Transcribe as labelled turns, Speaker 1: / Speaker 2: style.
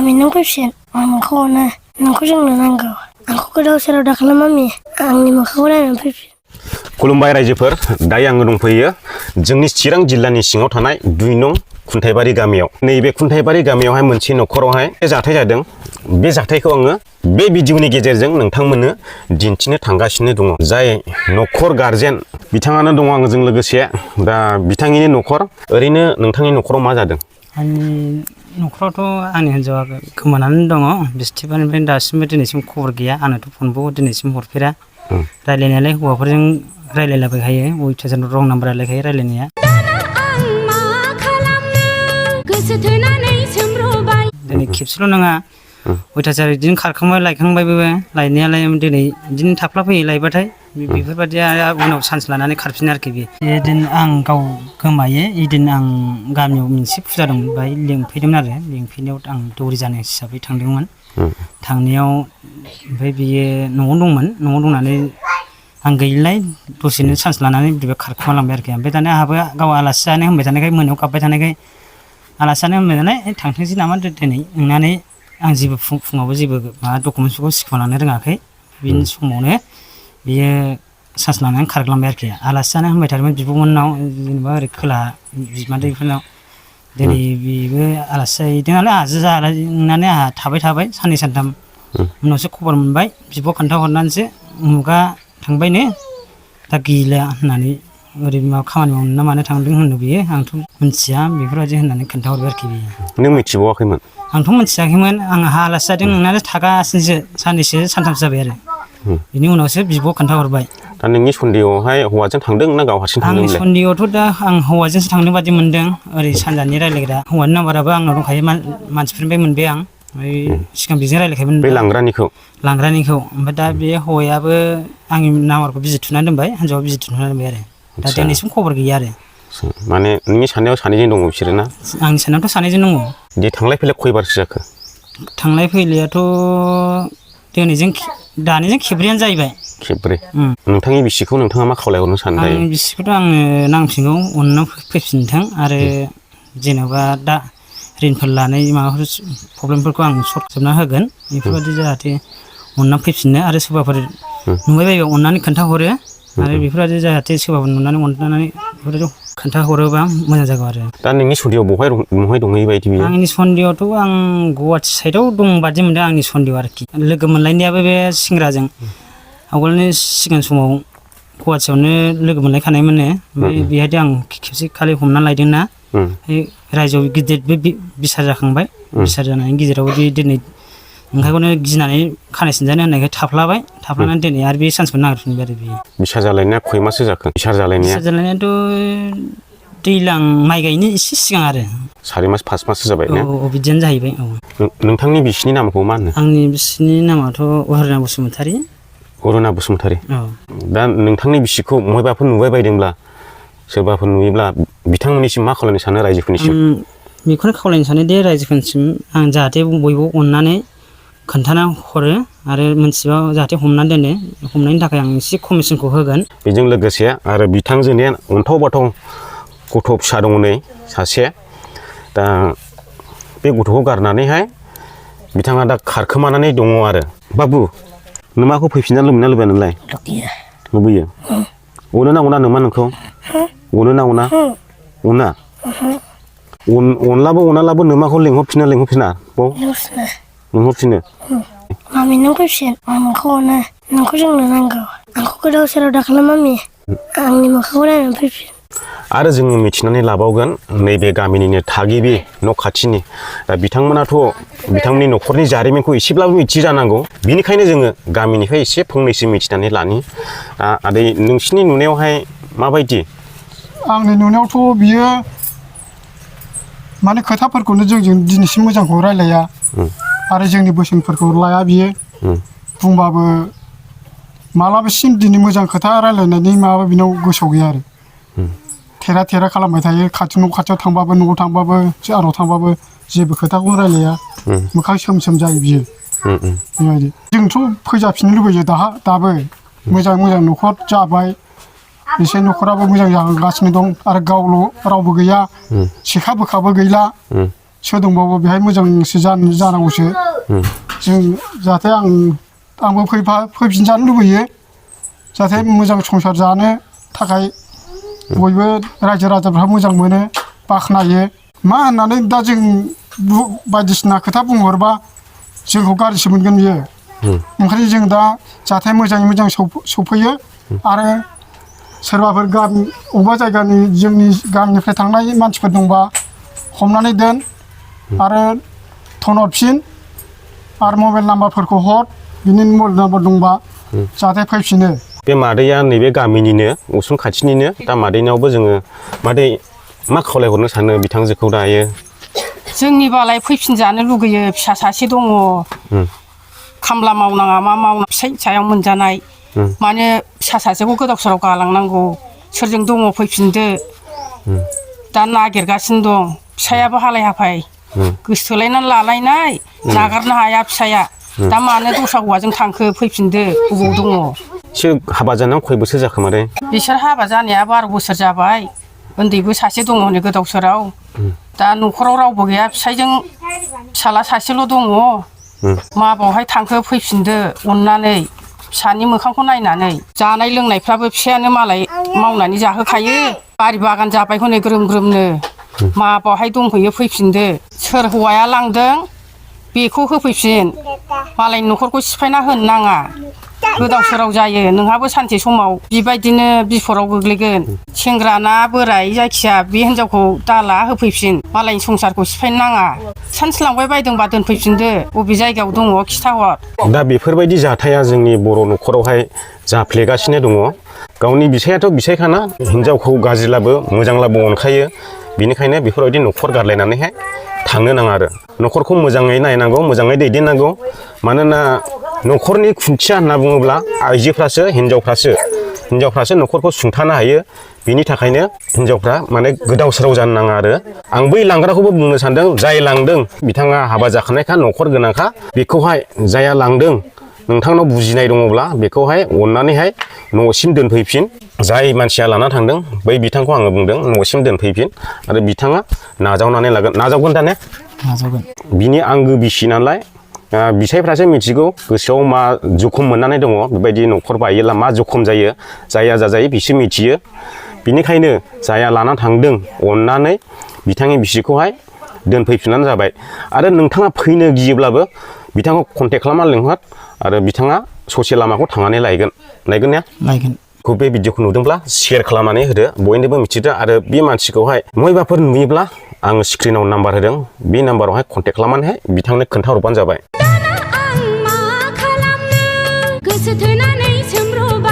Speaker 1: Mami nang fipsin nangko na nangko जोंनो नांगौ आंखौ गोदाव सोराव दाखाला मामि आंनि मोखांखौ नायनानै फैफिन
Speaker 2: खुलुमबाय रायजोफोर दायो आङो दंफैयो जोंनि चिरां जिल्लानि सिङाव थानाय 2 नं खुन्थाइबारि गामियाव नैबे खुन्थाइबारि गामियावहाय मोनसे नखरावहाय जाथाय जादों बे जाथायखौ आङो बे भिडिअनि गेजेरजों नोंथांमोननो दिन्थिनो थांगासिनो दङ जाय नखर गार्जेन बिथाङानो दङ आंजों लोगोसे दा बिथांनि नखर ओरैनो नोंथांनि नखराव मा जादों
Speaker 3: आंनि नखरावथ' आंनि हिन्जावा गोमानानै दङ बिस्थिबारनिफ्राय दासिमबो दिनैसिम खबर गैया आंनोथ' फनबो दिनैसिम हरफेरा रायलायनायालाय हौवाफोरजों रायलायलाबायखायो अयथासार रं नाम्बार रायलायखायो रायलायनाया दिनै खेबसेल' नङा अयथासार बिदिनो खारखांबाय लायखांबायबो लायनायालाय दिनै बिदिनो थाफ्ला फैयो लायबाथाय बेफोरबायदिया उनाव चान्स लानानै खारफिनो आरोखि बे दिन आं गाव गोमायो इदिन आं गामियाव मोनसे फुजा दंमोन बाहाय लिंफैदोंमोन आरो लिंफैनायाव आं दौरि जानाय हिसाबै थांदोंमोन थांनायाव ओमफ्राय बियो न'आव दंमोन न'आव दंनानै आं गैयिलाय दसेनो चान्स लानानै बिदिबा खारखोमालांबाय आरोखि ओमफ्राय दाना आंहाबो गाव आलासि जानो होनबाय थानायखाय मोनायाव गाबबाय थानायखाय आलासि जानो होनबाय नालाय थांथोंसै नामा दिनै नंनानै आं जेबो फुङावबो जेबो माबा डकुमेन्टसफोरखौ सिखोमालांनो रोङाखै बिनि समावनो बियो चान्स लानानै खारलांबाय आरोखि आलासि जानो होनबाय थादोंमोन बिब'मोननाव जेनेबा ओरै खोलाहा बिमादैफोरनाव दिनै बेबो आलासि जाहैदों नालाय आहासो जानानै आंहा थाबाय साननै सानथाम उनावसो खबर मोनबाय बिब' खोन्थाहरनानैसो उमुगा थांबायनो दा गैला होननानै ओरै माबा खामानि मावनो ना मानो थांदों होननो बियो आंथ' मिथिया बेफोरबायदि होननानै खोन्थाहरबाय आरोखि बियो
Speaker 2: नों मिथिबावाखैमोन
Speaker 3: आंथ' मिथियाखैमोन आंहा आलासि जादों नोंनानै थागासिनोसो साननैसो सानथामसो जाबाय आरो बिनि उनावसो बिब' खोन्थाहरबाय
Speaker 2: दा नोंनि सन्देहआवहाय हौवाजों थांदों ना गाव हारसिं थांदों
Speaker 3: आंनि सन्देहआवथ' दा आं हौवाजोंसो थांदों बादि मोनदों ओरै सानजानि रायलायग्रा हौवानि नाम्बाराबो आंनाव दंखायो मानसिफोरनिफ्राय मोनबाय आं ओमफ्राय सिगां बेजों रायलायखायोमोन
Speaker 2: बे लांग्रानिखौ
Speaker 3: ओमफ्राय दा बे हौवायाबो आंनि नाम्बारखौ बिजि थुनानै दोनबाय हिन्जावआ बिजि थुनानै दोनबाय आरो दा दिनैसिम खबर गैया आरो
Speaker 2: माने नोंनि साननायाव सानैजों दङ बिसोरो ना
Speaker 3: आंनि साननायावथ' सानैजों दङ
Speaker 2: दे थांलाय फैलाय खयबारसो जाखो
Speaker 3: थांलाय फैलायाथ' दिनैजों दानिजों खेब्रैयानो जाहैबाय
Speaker 2: खेब्रै नोंथांनि बिसिखौ नोंथाङा मा खावलायहरनो सानो दायो
Speaker 3: आंनि बिसिखौथ' आंनो नांफिनगौ अननो फैफिनथों आरो जेनेबा दा रिनफोर लानाय माबाफोर प्रब्लेमफोरखौ आं सर्ट खालामना होगोन बेफोरबायदि जाहाथे अनना फैफिननो आरो सोरबाफोर नुबाय बायोबा अननानै खोन्थाहरो आरो बेफोरबायदि जाहाथे सोरबाफोर नुनानै अननानै बेफोरबायदि खोन्थाहरोबा मोजां जागौ आरो
Speaker 2: दा नोंनि सन्देहआव बहाय दंहैयो बायदि बियो
Speaker 3: आंनि सन्देहआवथ' आं गुवाहाटि साइडआव दं बादि मोनदों आंनि सन्देहआव आरोखि लोगो मोनलायनायाबो बे सेंग्राजों आवगोलनि सिगां समाव गुवाहाटियावनो लोगो मोनलायखानायमोननो ओमफ्राय बेहायथ' आं खेबसे खालि हमना लायदोंना रायजोआव गिदिर बिसार जाखांबाय बिसार जानायनि गेजेरावदि दिनै ओंखायनो गिनानै खानाय सिनजानो होननायखाय थाफ्लानानै दिनै आरो बे चान्सखौ नागिरफिनबाय आरो बियो
Speaker 2: बिसार जालायनाया खय माससो जाखो बिसार
Speaker 3: जालायनायाथ' दैज्लां माइ गायनो एसे सिगां आरो
Speaker 2: 4 मास 5 माससो जाबाय
Speaker 3: औ बिदियानो जाहैबाय औ
Speaker 2: नोंथांनि बिसिनि नामखौ मा होनो
Speaker 3: आंनि बिसिनि नामाथ' अरुना बसुमतारी
Speaker 2: अरुना बसुमतारी
Speaker 3: औ
Speaker 2: दा नोंथांनि बिसिखौ बहायबाफोर नुबाय बायदोंब्ला सोरबाफोर नुयोब्ला बिथांमोननिसिम मा खालामनो सानो रायजोफोरनिसिम
Speaker 3: बेखौनो खावलायनो सानो दे रायजोफोरनिसिम आं जाहाथे बयबो अननानै खोन्थाना हरो आरो मोनथिबा जाहाथे हमनानै दोनो हमनायनि थाखाय आं एसे कमिसनखौ होगोन
Speaker 2: बेजों लोगोसे आरो बिथांजोनि अन्थाव बाथाव गथ' फिसा दङ नै सासे दा बे गथ'खौ गारनानैहाय बिथाङा दा खारखोमानानै दङ आरो बाबु नों माखौ फैफिनना लुबैना लुबैया नोंलाय लुबैयो अनो नांगौना नोंमा नोंखौ अनो नांगौना अना अनलाबो अनालाबो नोमाखौ लिंहरफिना लिंहरफिनो
Speaker 1: मामि नों फैफिन आं नोंखौ अनो नोंखौ जोंनो नांगौ आंखौ गोदाव सोराव दाखाला मामि आंनि मोखांखौ नायनानै फैफिन
Speaker 2: आरो जोङो मिथिनानै लाबावगोन नैबे गामिनिनो थागिबि न' खाथिनि दा बिथांमोनाथ' बिथांमोननि न'खरनि जारिमिनखौ एसेब्लाबो मिथियो जानांगौ बिनिखायनो जोङो गामिनिफ्राय एसे फंनैसो मिथिनानै लानि आदै नोंसिनि नुनायावहाय माबायदि
Speaker 4: आंनि नुनायावथ' बियो माने खोथाफोरखौनो जोंजों दिनैसिम मोजांखौ रायलाया आरो जोंनि बोसोनफोरखौ लाया बियो बुंबाबो मालाबासिम दिनै मोजां खोथा रायलायनायनि माबा बिनाव गोसोआव गैया आरो थेरा खालामबाय थायो खाथियाव थांबाबो न'आव थांबाबो आराव थांबाबो जेबो खोथाखौनो रायलाया मोखां सोम जायो बियो बेबायदि जोंथ' फैजाफिननो लुबैयो दाबो मोजां न'खर जाबाय एसे न'खराबो मोजां जागासिनो दं आरो गावल' रावबो गैया सेखा बोखाबो गैला सोर दंबावो बेहाय मोजांसो जानांगौसो जों जाहाथे आंबो फैफिनजानो लुबैयो जाहाथे मोजां संसार जानो थाखाय बयबो रायजो राजाफ्रा मोजां मोनो बाख्नायो मा होननानै दा जों बायदिसिना खोथा बुंहरबा जोंखौ गाज्रिसो मोनगोन बियो ओंखायनो जों दा जाहाथे मोजाङै मोजां सफैयो आरो सोरबाफोर गामि अबेबा जायगानि जोंनि गामिनिफ्राय थांनाय मानसिफोर दंबा हमनानै दोन आरो थनहरफिन आरो मबाइल नाम्बारफोरखौ हर बिनि मबाइल नाम्बार दंबा जाहाथे फैफिनो
Speaker 2: बे मादैया नैबे गामिनिनो उसुं खाथिनिनो दा मादैनावबो जोङो मादै मा खावलायहरनो सानो बिथांजोखौ दायो
Speaker 5: जोंनिबालाय फैफिनजानो लुगैयो फिसा सासे दङ खामला मावनाङा मा मावनाङा फिसाइ सायाव मोनजानाय माने फिसा सासेखौ गोदाव सोराव गालांनांगौ सोरजों दङ फैफिनदो दा नागिरगासिनो दं फिसायाबो हालाय हाफाय गोसोथोलायनानै लालायनाय नागारनो हाया फिसाया दा मानो दस्रा हौवाजों थांखो फैफिनदो बबाव दङ
Speaker 2: बिसोर हाबा जानायाव खय बोसोर जाखो मादै
Speaker 5: बिसोर हाबा जानाया 12 बोसोर जाबाय उन्दैबो सासे दङ हनै गोदाव सोराव दा न'खराव रावबो गैया फिसाइजों फिसाला सासेल' दङ मा बावहाय थांखो फैफिनदो अननानै फिसानि मोखांखौ नायनानै जानाय लोंनायफ्राबो फिसायानो मालाय मावनानै जाहोखायो बारि बागान जाबाय हनै ग्रोम ग्रोमनो मा बावहाय दंहैयो फैफिनदो सोर हौवाया लांदों बेखौ होफैफिन मालायनि न'खरखौ सिफायना होनो नाङा गोदाव सोराव जायो नोंहाबो सानसे समाव बेबायदिनो बिफराव गोग्लैगोन सेंग्रा ना बोराय जायखिया बे हिनजावखौ दाला होफैफिन मालायनि संसारखौ सिफायनो नाङा सानसे लांबाय बायदोंबा दोनफैफिनदो बबे जायगायाव दङ खिथाहर
Speaker 2: दा बेफोरबायदि जाथाया जोंनि बर' न'खरावहाय जाफ्लेगासिनो दङ गावनि बिसायाथ' बिसायखाना हिनजावखौ गाज्रिलाबो मोजांलाबो अनखायो बिनिखायनो बेफोरबायदि न'खर गारलायनानैहाय थांनो नाङा आरो न'खरखौ मोजाङै नायनांगौ मोजाङै दैदेननांगौ मानोना न'खरनि खुन्थिया होनना बुङोब्ला आइजोफ्रासो हिनजावफ्रासो न'खरखौ सुंथानो हायो बिनि थाखायनो हिनजावफ्रा माने गोदाव सोराव जानो नाङा आरो आं बै लांग्राखौबो बुंनो सानदों जाय लांदों बिथाङा हाबा जाखानायखा न'खर गोनांखा बेखौहाय जाया लांदों नोंथांनाव बुजिनाय दङब्ला बेखौहाय अननानैहाय न'सिम दोनफैफिन जाय मानसिया लाना थांदों बै बिथांखौ आङो बुंदों न'सिम दोनफैफिन आरो बिथाङा नाजावनानै लागोन नाजावगोन दा ने
Speaker 3: नाजावगोन
Speaker 2: बिनि आंगो बिसि नालाय बिसायफ्रासो मिथिगौ गोसोआव मा जखम मोननानै दङ बेबायदि न'खर बायोब्ला मा जखम जायो जाया जाजायो बिसो मिथियो बिनिखायनो जाया लाना थांदों अननानै बिथांनि बिसिखौहाय दोनफैफिननानै जाबाय आरो नोंथाङा फैनो गियोब्लाबो बिथांखौ कन्टेक्ट खालामना लिंहर आरो बिथाङा ससे लामाखौ थांनानै लायगोन ने
Speaker 3: लायगोन
Speaker 2: बे भिडिअखौ नुदोंब्ला शेयार खालामनानै होदो बयनोबो मिथिदो आरो बे मानसिखौहाय बयबाफोर नुयोब्ला आङो स्क्रिनाव नाम्बार होदों बे नाम्बारावहाय कन्टेक्ट खालामनानैहाय बिथांनो खोन्थाहरबानो जाबाय
Speaker 6: गोसो थोनानै सोमब्रबा